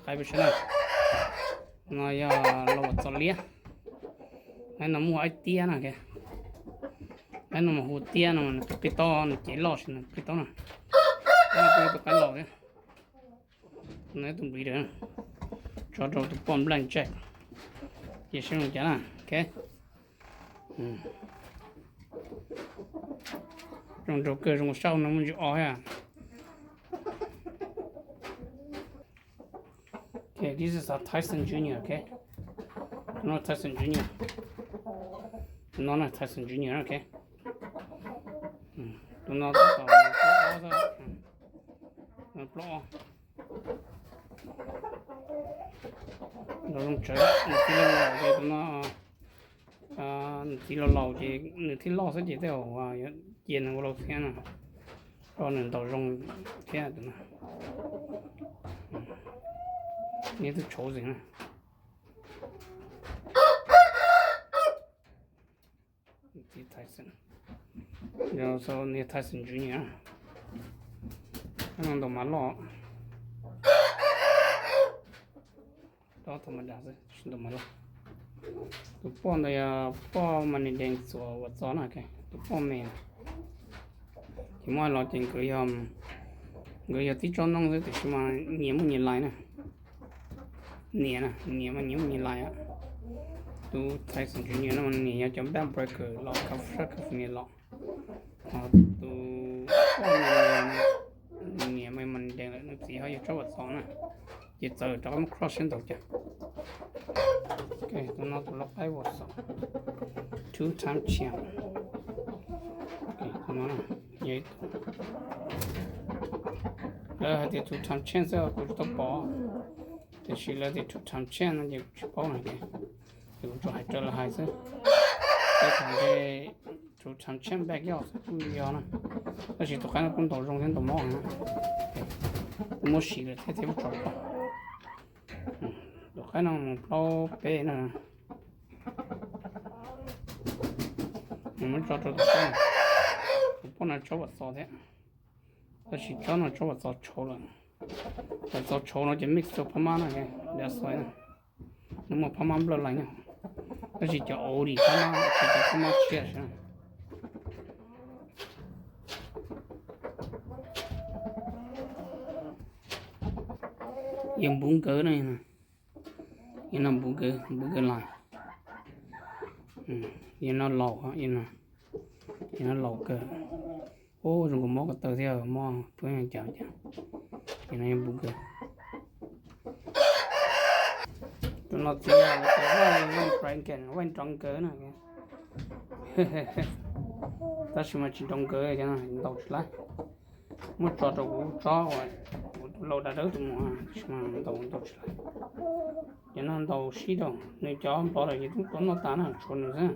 Qaib peb saib na, no yog los uas txos liab. Qaib no muaj ib tiab no, qaib no mas hu tiab no, nws qis taub, nws cev loj ces nws qis taub no. Tus qaib laus thiab, no tus breeder, tso rau tus poj black jack, ces seb zoo cas na. Ok, zoo nraug kawg, zoo sab no muaj ntsis o thiab. Okay, this is a Tyson Junior, okay? Tus no Tyson Junior. Tus no na Tyson Junior, okay? Tus no tab tom plaub ob xwb. Plaub ob. Nraug zoo tsawv, nws txiv laus laus ces tus no, nws txiv laus laus ces nws thiaj loj xwb ces tej zaum yuav cia nws ua laus thiab no, rau nws ntaus zoo thiab tus no. Nws twb tshauv xwb na. Txiv Tyson, yog Tyson Junior, ntaus mas loj. Dob thaum mas dav xwb, tsis ntaus mas loj. Tus poj ntawd yog poj Money Dance txuas uas txos na, tus poj me. Ces muab hais los ces nkawd yog, nkawd yog tib tsob noob xwb tiam sis mas nyias muaj nyias lais na. Niam na, niam mas nyias muaj nyias lais. Tus Tyson Junior no mas niam yog cov backbreaker los ka sab California los. Ho tus poj no niam mas Money Dance lawm, nws txiv ho yog tsob uas txos na. Ces txawm rov qab muab cross seb ntaus cas. Tus no tus lau qaib uas txos, two time champ. Tus no, lawv hais tias two time champ xwb kuv tsis tau pom, tiam sis lawv tias two time champ no ces kuv tsis paub no ces, ces kuv tsuas hais raws lawv hais xwb. Tej thaum ntshe two time champ back yoj xwb kuj yog na. Tab sis tus qaib no kuj ntaus zoo thiab ntaus mob na. Kuv muab sim lawm thiab thiab kuv tso pom. Tus qaib no mus plaub peb na. Nws muab tso rau tus poj, tus poj no tsob uas txos thiab. Tab sis tsob no tsob uas txos tshauv lawm. Uas txos tshauv no ces mix rau phab mab na, dav xais na. Nws muaj phab mab nplaj lais nyob, tab sis cov oldie phab mab, tsis cov phab mab tshiab sab. Yog npuv nkawd na, yog no npuv nkawd, npuv nkawd lais. Yog no laus, yog no laus kawg. Ub, zoo nkaus mob ko taw thiab, mob pub cas cas. Yog no yog npuv nkawd. Tus no txiv yog vaj nrov nkawd na. Tab sis mas tsis nrov nkawd, ntaus tsis laib. Muab tso rau kuv tsob uas kuv tus lau dav dawb tus mus, tab sis mas ntaus ntaus tsis laib. Ces no ntaus sib rau nws cov nplov lawm ces twb tuaj noj tas na, tshuav nws xwb.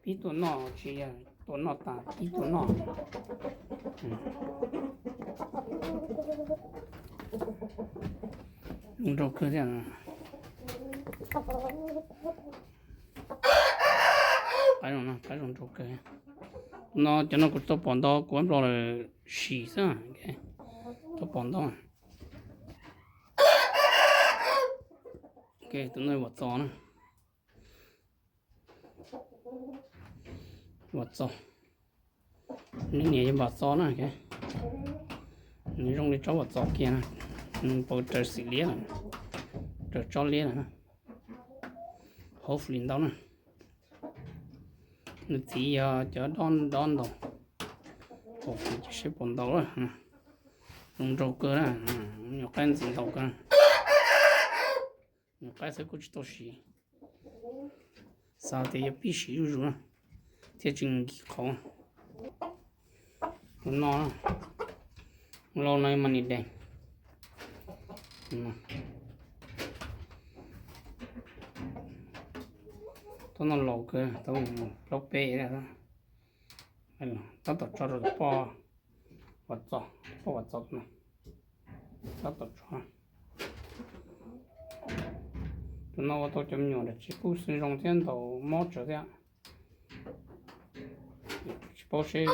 Pib tuaj noj tsis yog tuaj noj tas, pib tuaj noj. Zoo nraug kawg thiab. Qaib zoo, qaib zoo nraug kawg. No cov no kuv tsis tau pom ntau, kuv ua nplog lawm sim xwb. Tau pom ntau. Tus no vam txos na. Vam txos. Nws niam yog vam txos na. Nws zoo li tsob vam txos kiag na. Nws pau raws xim liab lawm, raws tsob liab lawm. Hopefully ntau na. Nws txiv yog cov dob dob ntau. Hopefully ces seb puas ntau lawm. Zoo nraug kawg na. Nyuam qaib ntxim ntau kawg. Nyuam qaib xwb kuj tsis tau siv. Xav tias yog pib siv zuj zus na, thiaj tsis nkis qhauv. Tus no, lau no mas nim deeg. Tus no laus kawg, tau plaub peb lawm. Tab tom tso rau tus poj uas txos, poj uas txos no. Tab tom tso. Tus no ua tau cov me nyuam ntawm tsis pub xwb zoo thiab ntaus mob tsawv thiab. Tsis paub seb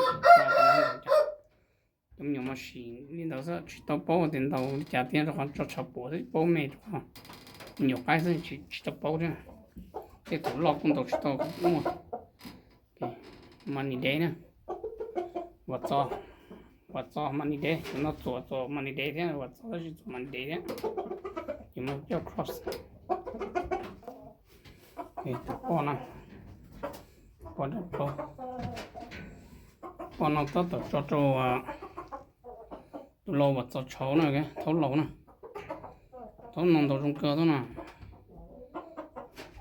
Cov me nyuam mas sim li ntawd xwb, tsis tau paub tias ntaus li cas thiab, rau qhov tso tshav puam xwb, paub me rau qhov me nyuam qaib xwb, tsis tau paub thiab. Tej thaum loj kuj ntaus tsis tau kuj muaj. Money day na, Vam Txos, Vam Txos money day, cov no txuas txuas money day thiab, Vam Txos tab sis txuas money day thiab. Ces muaj coj cross. Tus poj no, poj dab plaub, poj no tab tom tso rau tus laus Vam Txos tshauv na, thaub laus na. Thaub no ntaus zoo kawg thaub no.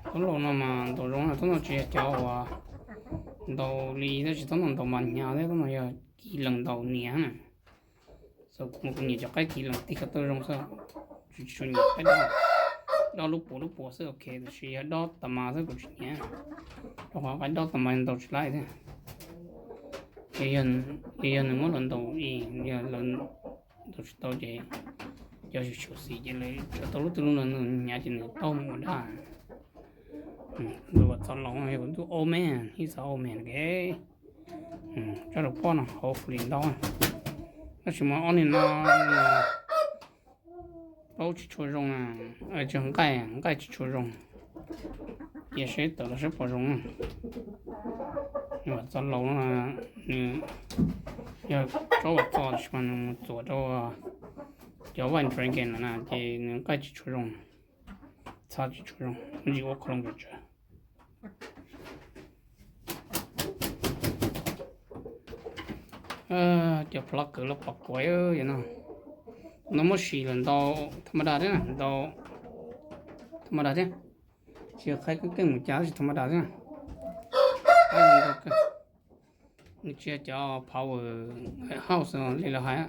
Thaub laus no mas ntaus zoo na, thaub no tsis yog cov uas ntaus li, tab sis thaub no ntaus mas hnyav thiab, thaub no yog kiv lees ntaus niam na. Xav kuv nyiam cov qaib kiv lees tig kab tau zoo xwb, tsis tshua nyiam qaib dob. Dob lub puas lub puas xwb ok, tab sis yog dob tas mas xwb kuv tsis nyiam, rau qhov qaib dob tas mas ntaus tsis laib thiab. Ces yog nws muab los ntaus, yog lawv ntaus tsis tau ces cov xyuam xim ces lawv tso tau lub twg lub no nws hnyav ces nws taug mus ua dab. Tus Vam Txos laus no yog kuv ntuj old man, he's an old man, ok. Tso rau poj no hauv flis ntau. Tab sis mas ob niag no paub tsis tshua zoo, tsis nqaij, nqaij tsis tshua zoo. Cia seb tawm los seb puas zoo. Nws Vam Txos laus no, nws yog tsob Vam Txos tab sis mas nws mus txuas rau cov White Dragon no na ces nws nqaij tsis tshua zoo, txhaj tsis tshua zoo, tsis ua qhov loo tsawv. Cov plag kawv los pom kuav no, no muab sim lawm ntaus tha ma das thiab, ntaus tha ma das thiab. Tsis yog qhaib keej keej mus cas tab sis tha ma das thiab. Nws tsis yog cov power house li lawv hais,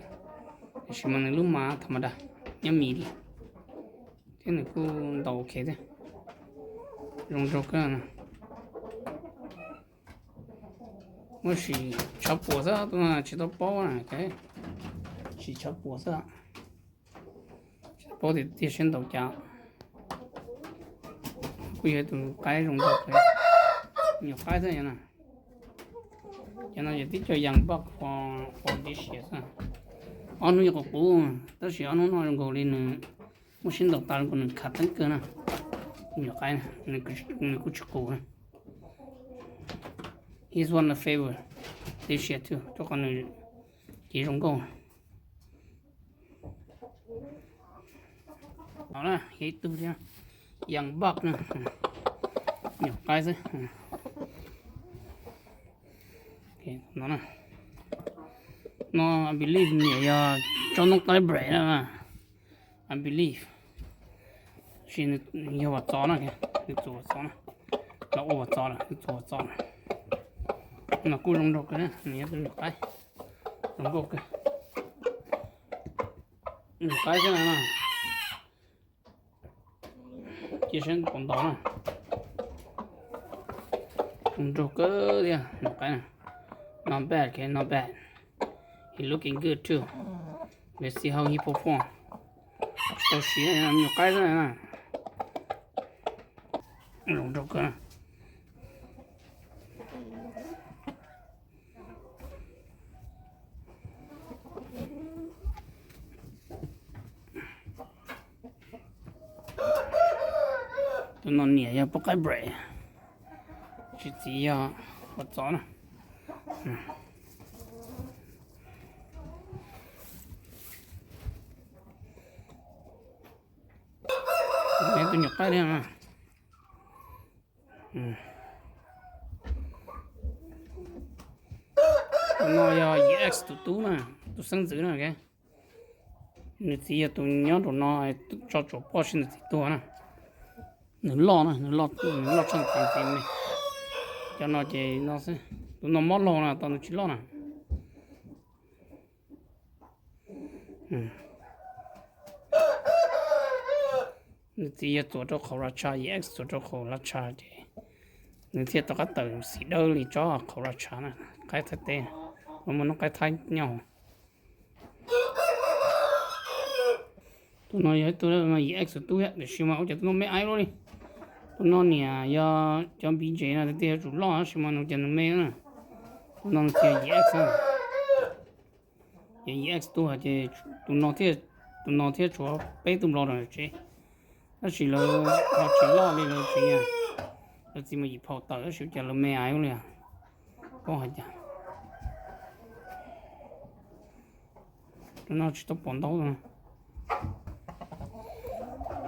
tiam sis mas nws lub mas tha ma das, nyob mis li, thiab nws kuj ntaus ok thiab, zoo nraug kawg. Muab sim tshav puam xwb, tus no tsis tau paub na, sim tshav puam xwb, tsis tau paub tias tiag siab ntaus cas. Kuj yog tus qaib zoo nraug, me nyuam qaib xwb na. Cov no yog tib co young buck for this year xwb. Ob hnub yuav qus qus, tab sis ob hnub no zoo nkaus li nws muaj siab ntaus tas zoo nkaus nws khav theeb kawg na. Me nyuam qaib, nws kuj tsis qus na. He's won a favor this year too, rau qhov nws cev zoo nkauj. No na, yog ib tug thiab, young buck na, me nyuam qaib xwb. No, I believe nws yog tsob ntoo qaib break na, I believe. Tab sis yog Vam Txos na, nws txuas Vam Txos na, los ua Vam Txos lawm, nws txuas Vam Txos lawm. No kuj zoo nraug kawg, nws yog tus nyuam qaib zoo nkauj kawg. Nyuam qaib xwb na. Cia seb puas ntaus na. Zoo nraug kawg thiab nyuam qaib na. Not bad, okay, not bad. He looking good too. Let's see how he perform. Tau siv me nyuam qaib xwb na. Zoo nraug kawg. Tus no niam yog poj qaib break, tus txiv yog Vam Txos na. Tus nyuam qaib thiab. Tus no yog Yim X tus tub na, tus xeeb ntxwv na. Nws txiv yog tus nyob nraum no, tso tsuam poj sib nws txiv tuag na. Nws loj na, nws loj, nws loj tshaj nws txiv me. Cov no ces no xwb, tus no mob laug na, tos nws tsis loj na. Nws txiv yog txuas rau qhov Russia, Yim X txuas rau qhov Russia ces nws thiaj rov qab tawm xim dawb li tsob qhov Russia na, qaib Thaib teb, muaj noob qaib Thaib nyob. Tus no yog ib tug Yim X tus tub thiab, tiam sis mas ua cas tus no me aib luaj li. Tus no niam yog cov B J no tiag tiag yuav tsum loj tab sis mas nws ua cas nws me na. Tus no nws txiv yog Yim X na. Ces yim X tu ces tus no thiaj, tus no thiaj tshuav peb tug nplog rau tsev. Tab sis lawv ho tsis loj li lawv txiv, lawv txiv mas yim phaum tawm tab sis ua cas lawv me aiv li. Paub hais cas. Tus no tsis tau pom ntau.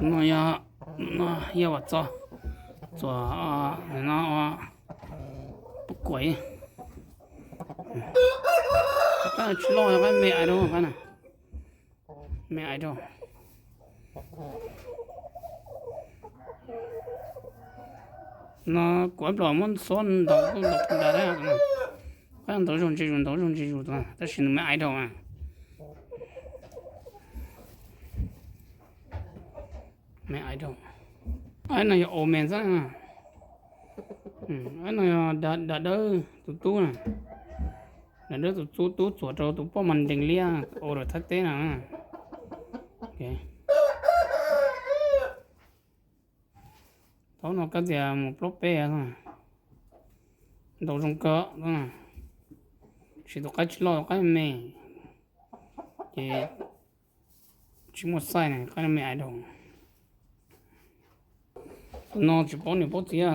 No yog, no yog Vam Txos, Txos no, Pub Kuam. Qaib tsis loj, qaib me aiv rau qaib na, me aiv rau. No kuv ib plos muab xuab ntaus ntaus ntaus da, qaib ntaus zog ntse zus, ntaus zog ntse zus tus, tab sis nws me aiv rau. Me aiv rau. Aib no yog Omen xwb. Aib no yog Dam Dawb tus tub na. Dam Dawb tus tub txuam rau tus poj Mas Nrees Liab ua rau Thaib teb na. Thaum no kab tias mus plaub peb, ntaus zoo kawg, tab sis tus qaib tsis loj, tus qaib me, ces tsis muaj xaiv na, qaib me aiv rau. Tus no tsis paub niam paub txiv,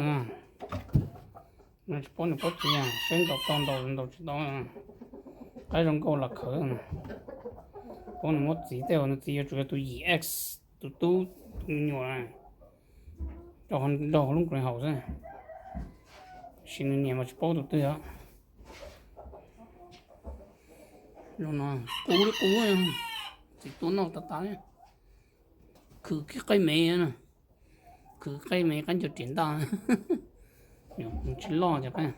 no tsis paub niam paub txiv, saib ntaus tau ntaus, ntaus tsis tau. Qaib zoo nkauj los khawv, paub nws muab txiv tej, nws txiv yuav tsum yog tus yim X, tus tub, tus me nyuam rau nraug lub nqes haus xwb, tab sis nws niam mas tsis paub tus twg os. Zoo no qub li qub, txiv tua noj tas tas li. Khwv kiag qaib me, khwv qaib me, qaib ncaws riam ntaj, tsis loj cov qaib.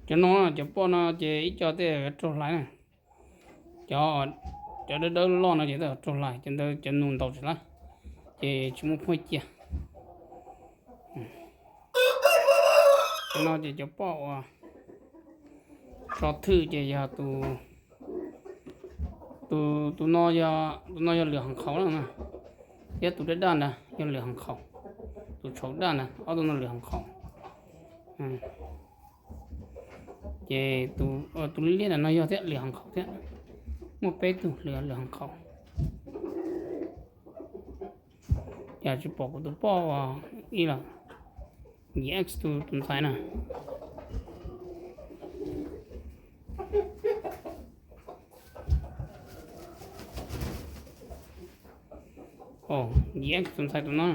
Cov no, cov poj no ces ib co tej yuav raug hlais na. Cov, cov dawb dawb loj no ces tej zaum raug hlais, cov ntawd cov nus ntaus tsis lawm, ces tsis muaj phooj cia. Cov no ces cov poj uas tso thwj ces yog tus, tus, tus no, tus no yog Lwm Hoo Qhaus na, thiab tus daj daj ntawd yog Lwm Hoo Qhaus, tus tshauv daj ntawd, ob tug no Lwm Hoo Qhaus. Ces tus liab liab ntawm no yog thiab Lwm Hoo Qhaus thiab, muaj peb tug Lwm, Lwm Hoo Qhaus. Cas tsis pom kuv tus poj uas ib los, yim X tus, tus ntxhais na. Yim X tus ntxhais tus no,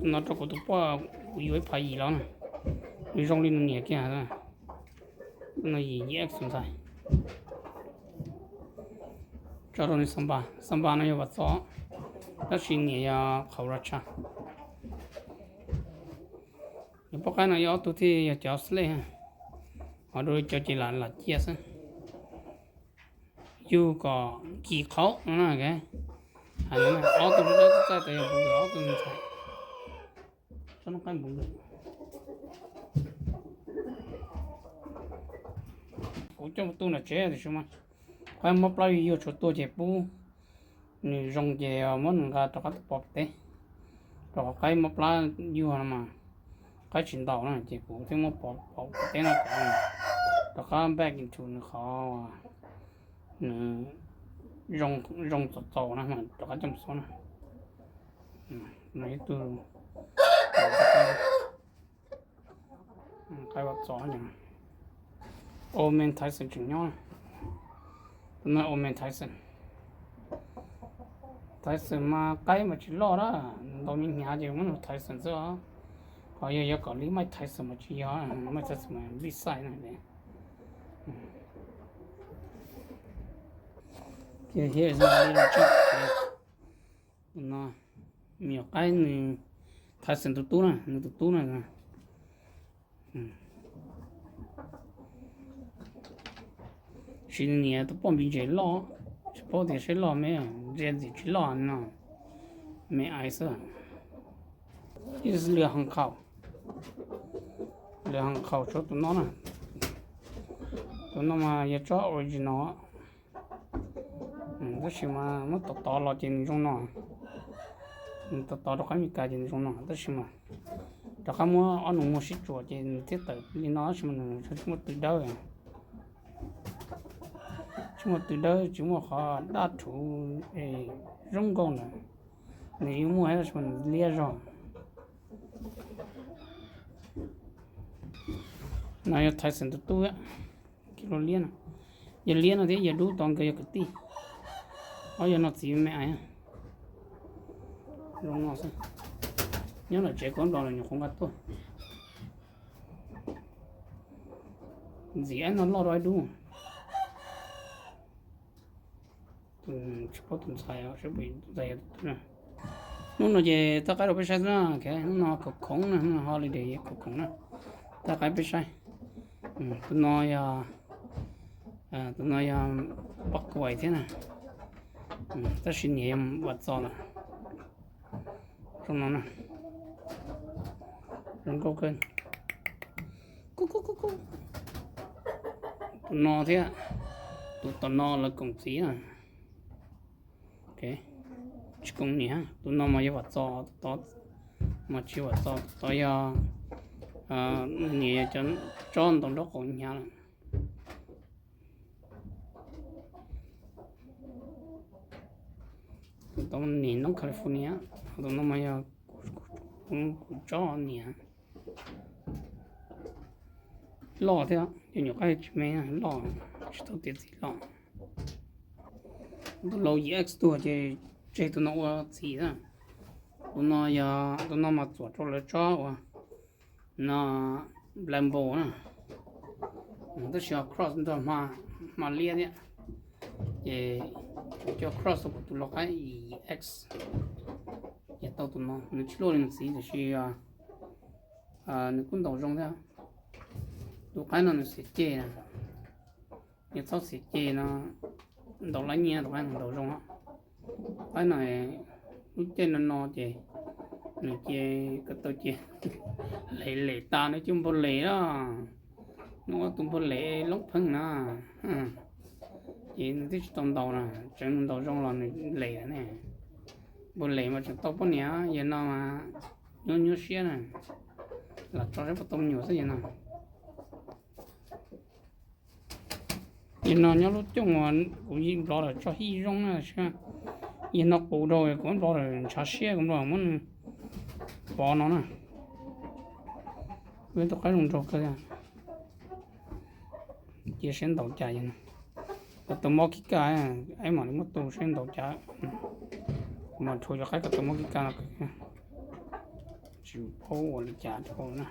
tus no rau kuv tus poj, kuv yuav ib phav yim los na, nws zoo li nws niam kiag. Tus no yim, yim X tus ntxhais. Tso rau nws Xanpas, Xanpas no yog Vam Txos, tab sis niam yog Qhaus Ras Tsha. Nws poj qaib no yog ob tug thiaj yog cov slave, ho dua li cov ces lam lam ciaj xwb. Yug kom kis qhauv no na, hais no ob tug dawb dawb txaij txaij tas yog npus nkawm ob tug ntxhais. Tsob no qaib npus nkawm. Kuv coj mus tu nram tsev tiam sis mas qaib mob plab yuag yuag tshuav tuag ces pub nws zoo ces muab nws nqa rov qab tuaj pov pem teb, rau qhov qaib mob plab yuag no mas qaib tsis ntaus na, ces kuv thiaj muab pov pem teb no kom rov qab back into nws qhov nws zoo txaus txaus na mas rov qab coj mus xuab na. No ib tug qaib Vam Txos, Old Man Tyson tseem nyob. Tus no Old Man Tyson. Tyson mas qaib mas tsis loj na, ntaus me hnyav ces muab nug Tyson xwb os. Ho yog yuav kom li Mike Tyson mas tsis yog, Mike Tyson mas big size na. Ces thiab no, me nyuam qaib nws Tyson tus tub na, nws tus tub na. Sis nws niam tus poj npis ntses loj, tsis paub tias saib loj me, ntsia ntxim tsis loj no, me aiv xwb. Ib lwm hoo khaum, lwm hoo khaum tshuav tus no na. Tus no mas yog tsob original, tab sis mas muab tov tov los ces nws zoo no, nws tov tov rau qab Meskas ces nws zoo no, tab sis mas rov qab muab ob nus muag sib tsuam ces nws thiaj tawm li no, tab sis mas nws tsis muaj tw dawb. Muaj tw dawb tsis muaj qhov dab rhuv zoo nkauj ntawd, nws yeej muaj thiab, liab zog. No yog Tyson tus tub, kis lus liab no. Yog liab no thiab yog dub tod nkawd yog kwv tij. Ob yog no txiv me ais. Zoo no xwb. Nyob ntawm tsev kuv nplog los nyuam qhuav nqa tuaj. Ntxim aib no loj dua aib dub. Tsis paub tus ntxhais, tus ntxhais yog tus twg na. Hnub no ces txoj qaib rau peb saib xwb na, hnub no khoom khoom na, hnub no holiday khoom khoom na. Txoj qaib peb saib. Tus no yog, tus no yog poj kuais thiab na, tab sis niam yog Vam Txos lawm. Zoo no na, zoo nkauj kawg. Tus no thiab, tus tom no lawv koom txiv na. Tsis koom niam, tus no mas yog Vam Txos, tus tod mas tsis Vam Txos, tus tod yog, niam yog cov tsob ntaus nraub qaum hnyav lawm. Tus tod niam noob California, tus no mas yog kuv tsob niam. Loj thiab, cov nyuam qaib tsis me, loj, tsis tau tiav txiv loj. Tus laus yim X tuag ces tseg tus no ua txiv na. Tus no yog, tus no mas txuam rau lawv tsob uas no, Blambo na. Tab sis cross nrog hma liab thiab, ces cov cross kuv tus lau qaib yim X ces tau tus no, nws tsis luaj li nws txiv tiam sis nws kuj ntaus zoo thiab. Tus qaib no nws xiam ceg na, nws txhob xiam ceg no, ntaus lab nyiaj tus qaib no ntaus zoo. Qaib no lub caij no no ces nws ces ko taw ces lem lem tas nws coj npua lem na, nws ua tus npua lem loob pheej na, ces nws twb tsis tau ntaus na, tseev nws ntaus zoo los nws lem lawm ne. Npua lem mas tseem tau poj niam, yawg no mas nyuaj nyuaj siab na, lam tso saib puas tau me nyuam xwb yawg no. Yawg no nyob lub cooj uas kuv nplov lawm tso hij zoo na, yawg no qus rau kuv nplov lawm ntshav siab kuv nplov muab nws pov no na. Peb tus qaib zoo nraug kawg. Cia seb ntaus cas yawg no. Kom tau mob kib kaj, aib mam li muab tu seb ntaus cas. Kuv mam rhuav cov qaib kom tau mob kib kaj no. Tsis paub ua li cas rau na.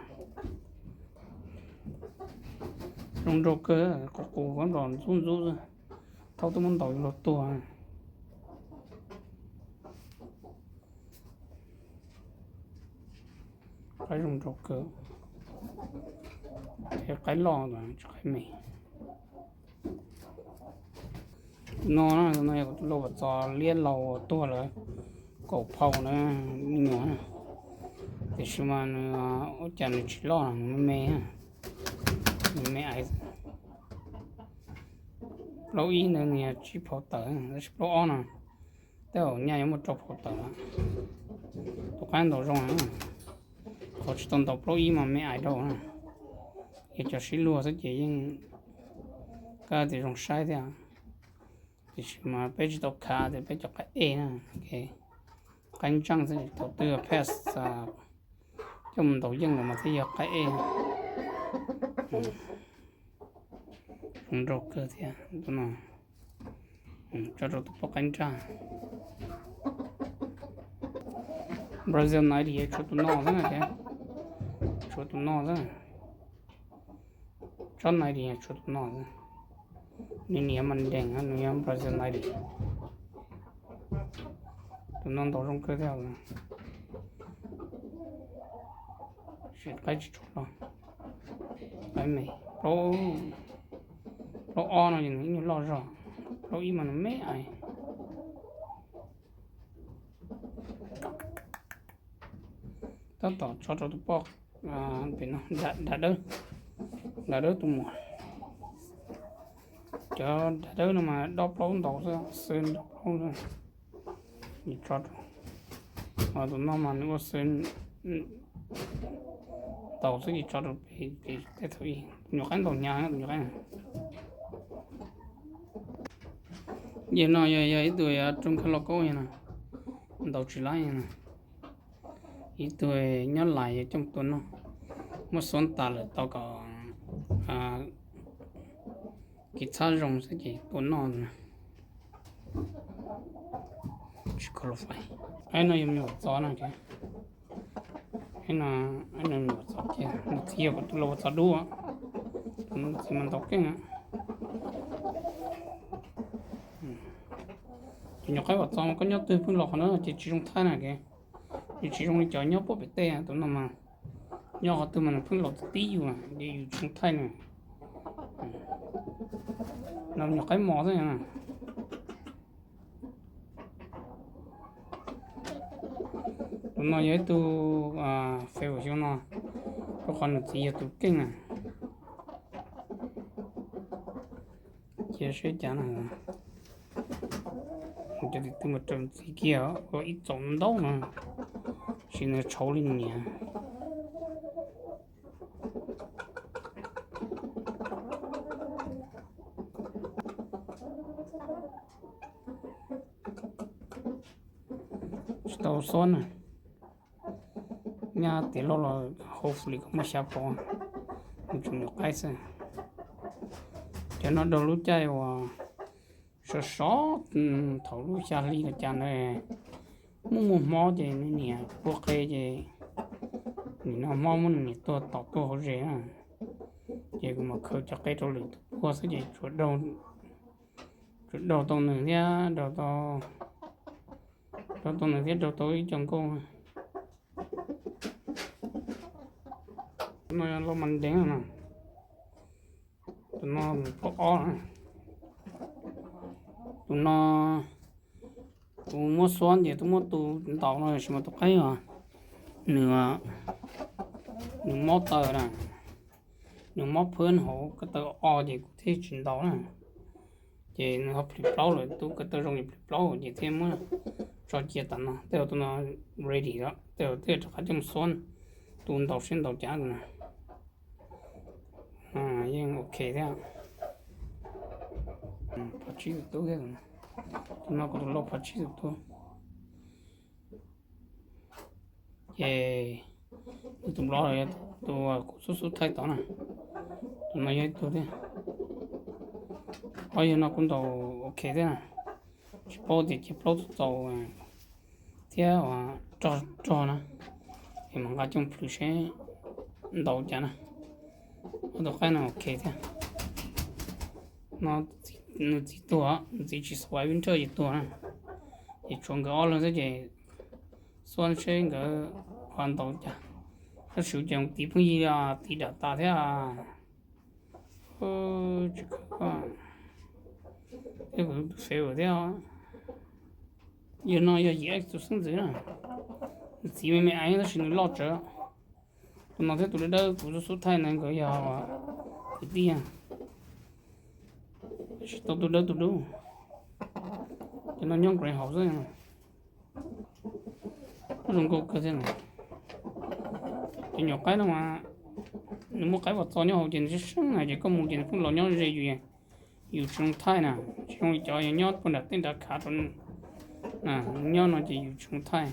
Zoo nraug kawg, qus qus nplov ntxub ntxub xwb. Thaub twb muab ntaus yuav luag tuag. Qaib zoo nraug kawg. Qaib loj tsis qaib me. Tus no, tus no yog kuv tus lau Vam Txos liab laus tuag lawm kaum phau na, me nyuam na. Tiam sis mas nws ua cas nws tsis loj, nws me me, nws me aiv. Plaub ib ntawd nws yog tsib phau tawm, tab sis plaub ob no tej zaum nyaj yuav muaj rau phau tawm lawm. Tus qaib ntaus zoo, qhov tsis tau ntaus plaub ib mas me aiv rau na. Yog cov sib luag xwb ces yeej kab tias zoo saib thiab, tiam sis mas peb tsis tau khav tias peb cov qaib ej na, qaib ntseej xwb, thaum twg pheej coj mus ntaus yeej lawm mas thiaj yog qaib ej. Zoo nraug kawg thiab tus no. Tso rau tus poj qaib nraj. Brazil ninety tshuav tus no xwb, tshuav tus no xwb. Tsob ninety tshuav tus no xwb. Nws niam mas ntees, nws yog Brazil ninety. Tus no ntaus zoo kawg thiab. Sim qaib tsis tshua loj, qaib me. Plaub ob no nws ib nyuag loj zog, plaub ib mas nws me aiv. Tab tom tso rau tus poj, pem no, dav dawb, dav dawb tus muam. Cov dav dawb no mas dob plaub ntaus xwb, xwb dob plaub xwb. Tso rau, tus no mas nws ua xwb ntaus xwb, tso rau pem tej thaum ub. Tus nyuam qaib ntaus hnyav, tus nyuam qaib. Yog no yog, yog ib tug rooj khaub lauj kaub no, ntaus tsis laib no. Ib tug nyob lais yog coj tua noj, muab xuab tas lawm tau kom kev txhab zoo xwb ces tua noj no. Tsis kho los fais. Aib no yog me nyuam txov no. Aib no, aib no me nyuam txov kiag, nws txiv yog kuv tus lau txov dub, tus no txiv mas ntaus keej. Cov nyuam qaib uas txov mas koj nyob twg pheej los qhov no ces tsis zoo thaij na. Nws tsis zoo li cov nyob puag pem tej. Tus no mas nyob qhov twg mas nws pheej los tib yus ces yus tsis zoo thaij nws. No nyuam qaib mos xwb. Tus no yog ib tug fav xyoo no, rau qhov nws txiv yog tus keej na. Cia seb cas na. Cov tim twg mas raws txiv kiag ua ib txaus ntau no, sis nws tshauv li niam. Tsis tau xuab na. Nyab tiav loj los hopefully kom muaj xya pov, nws tseem nyuam qaib xwb. Cov no raug lub caij uas sov sov, thaum lub xya hli los cas ntawd, muaj muaj hmob ces nws niam puag qe ces nim no hmob muab nws niam tuag tom tuag hauv zes na. Ces kuv mam khaws cov qe rau lwm tus puag xwb ces tsuas raug tau nws thiab, raug tau nws thiab raug tau ib co nkauj. No yog lau mas ntev no. Tus no mus pab ob. Tus no kuv muab xuab ces twb muab tu ntaus no sis mas tus qaib os, nws, nws mob taw na, nws mob phwb hauv ko taw o ces kuv thiaj tsis ntaus na. Ces nws ho plhis plaub lawm, tus ko taw zoo ces plhis plaub ces thiaj muab tso cia tas no. Tej zaum tus no ready lawm, tej zaum thiaj rov qab coj mus xuab, tus ntaus seb ntaus cas no. Yeej ok thiab. Phav tsib tus tub thiab. Tus no kuv tus lau phav tsib tus tub. Ces tus nplog los yog tus kuv xub xub thaij tod na. Tus no yog ib tug thiab. Ob yawg no kuv ntaus ok thiab na. Tsis paub tias cia plaub txaus txaus thiab rog rog na, es mam nqa coj plhws seb ntaus cas na. Ob tug qaib no ok thiab. No nws txiv tuag, nws txiv tsis xav ua vib nraj ces tuag na. Ces tshuav nkawd ob leeg xwb ces xuab seb nkawd ho ntaus cas. Tab sis ces tiv pheej yig, tiv dam tas thiab. Tsis kawg, kuv tus fav thiab. Yog no yog yim tus xeeb ntxwv na, nws txiv me me aiv tab sis nws loj tsawv. Tus no thiab tus dawb dawb kuv xub xub thaij ntawd nkawd yog kwv tij, tab sis tau tus dawb tus dub, ces no nyob green house xwb. Zoo nkauj kawg thiab. Ces nyuam qaib no mas nws muaj qaib uas txo nyob hauv ces nws seeb seeb na, ces koj mus ces nws pheej los nyob ze yus, yus tsis zoo thaij na. Tsis zoo li cov yog nyob puag nram tej nrad khav rau, nyob no ces yus tsis zoo thaij.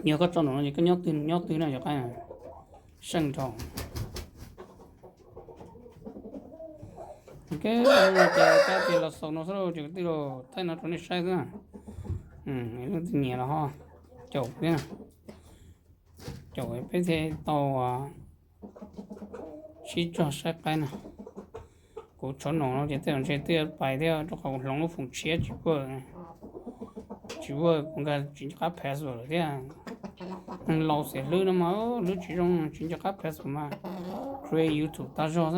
Yog koj tso nraum no ces koj nyob twg nws nyob twg na, yog qaib seej nrho. Ces kab tias los xaus no xwb ces kwv tij los thaij no rau nej saib xwb. Leej twg nyiam los ho caum thiab, caum peb thiaj tau sib tog saib qaib na. Kuv tshoov no no ces tej zaum ntshe twb pais thiab rau qhov kuv hloov lub foom tshiab tsis work, tsis work kuv nkag tsis nco qab password lawm thiab. Neeg laus xav hlwb no mas hlwb tsis zoo, tsis nco qab password mas create YouTube tag zog xwb,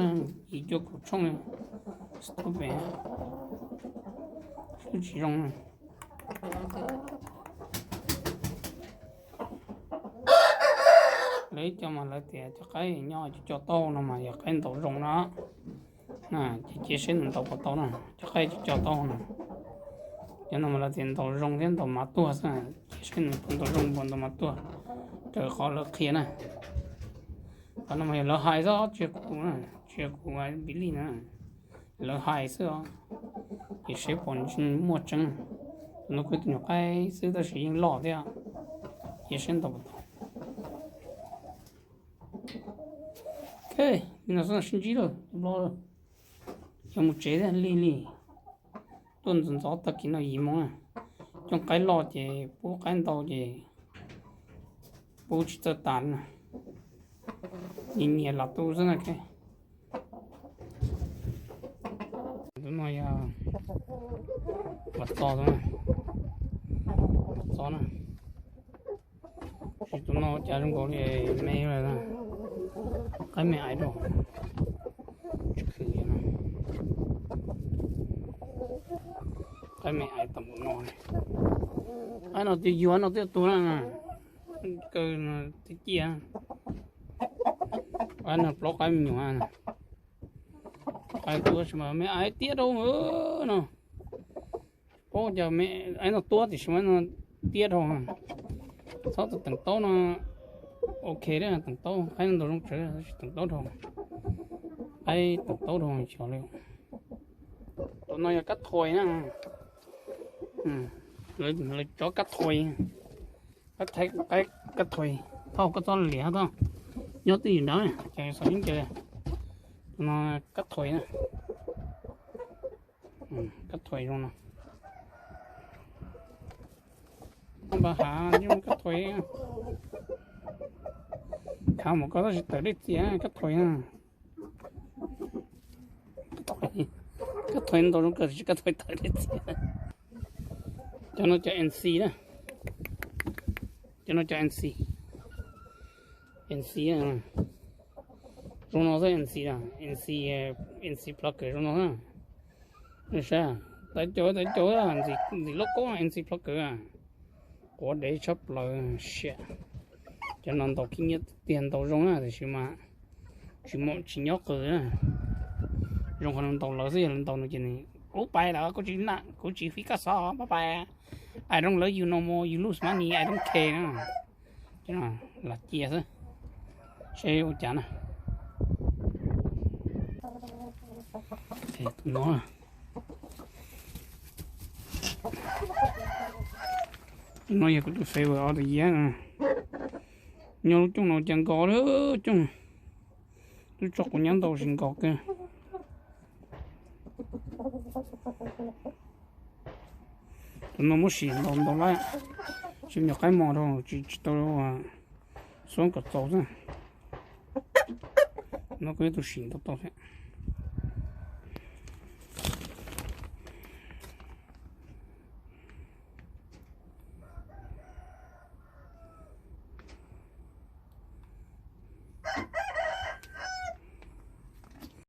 yim cuaj kaum tshooj li. Stupid, hlwb tsis zoo. Lawv ib co mas lawv tias cov qaib nyob cov co taub no mas yog qaib ntaus zoo no. Ces cia seb nws ntaus puas tau na, cov qaib cov co taub no. Cov no mas lawv tias ntaus zoo thiab ntaus mav tuag xwb, cia seb nws puas ntaus zoo puas ntaus mav tuag, raws qhov lawv qhia na. Qhov no mas yog lawv hais xwb, tsis yog kuv, tsis yog kuv believe na, lawv hais xwb os. Ces seb puas muaj tseeb. Tus no kuj tus nyuam qaib xwb tab sis yeej loj thiab, cia seb ntaus puas tau. Li no xwb, sib ntsib lawm, cov Nplog lawm. Yog mus tsev thiab, lig lig. Tuaj ntxov ntxov tag kis no yim moo na. Coob, qaib loj ces pub qaib ntau ces pub tsis txawj tas na. Nyias nyias los tu xwb na. Tus no yog Vaj Txos, Vaj Txos na. Tab sis tus no cas zoo nkaus li me lawm na. Qaib me aiv rau, tsis khwm li no. Qaib me aiv tau npaum no. Qaib no twb yuav no twb tuag na. Kaw twb ciaj. Qaib no plaub qaib me nyuam. Qaib tuag tab sis mas me aiv tiab dhau no. Paub cas me aiv no tuab tiam sis mas no tiab dhau. Txhob tus teem taub no ok thiab, teem taub qaib no ntaus zoo tsawv tab sis teem taub dhau. Qaib teem taub dhau xyov li. Tus no yog kab thuais na. Lawv cov kab thuais, kab thuais, thauj koj txhob liam hab tau. Nyob twj ywm nrad ces xav yeeb ces. Tus no kab thuais na. Kab thuais zoo no. Npaj hav, kab thuais. Khav mus koj tab sis tawm dej txias kab thuais na. Kab thuais ntaus zoo kawg, kab thuais tawm dej txias. Cov no cov N C na. Cov no cov N C. N C zoo no xwb, N C, N C, N C Plucker zoo no xwb. Saib, tawv caum tawv caum, ntxim loj koob N C Plucker. Quav dev tshaj plaws siam. Cov no ntaus khib nyiab tiag, ntaus zoo na tiam sis mas tsis muaj, tsis nyob qw. Zoo qhov nws ntaus lawv xwb, yog lawv ntaus nws ces nws, kuv pais lawm, kuv tsis na, kuv tsis fij koj xov, bye bye. I don't love you no more, you lose money, I don't care na. Lam cia xwb, seb ua cas na. Tus no, tus no yog kuv tus favorite of the year. Nyob lub cooj no cas nkos lawm cooj. Twb tso quav nyab ntau sis nkos kawg. Tus no muab sim ntau ntau lawm, tsis me nyuam qaib mos rau tsis, tsis tau xuab kom txaus xwb. No kuj yog tus sim ntau tau thiab.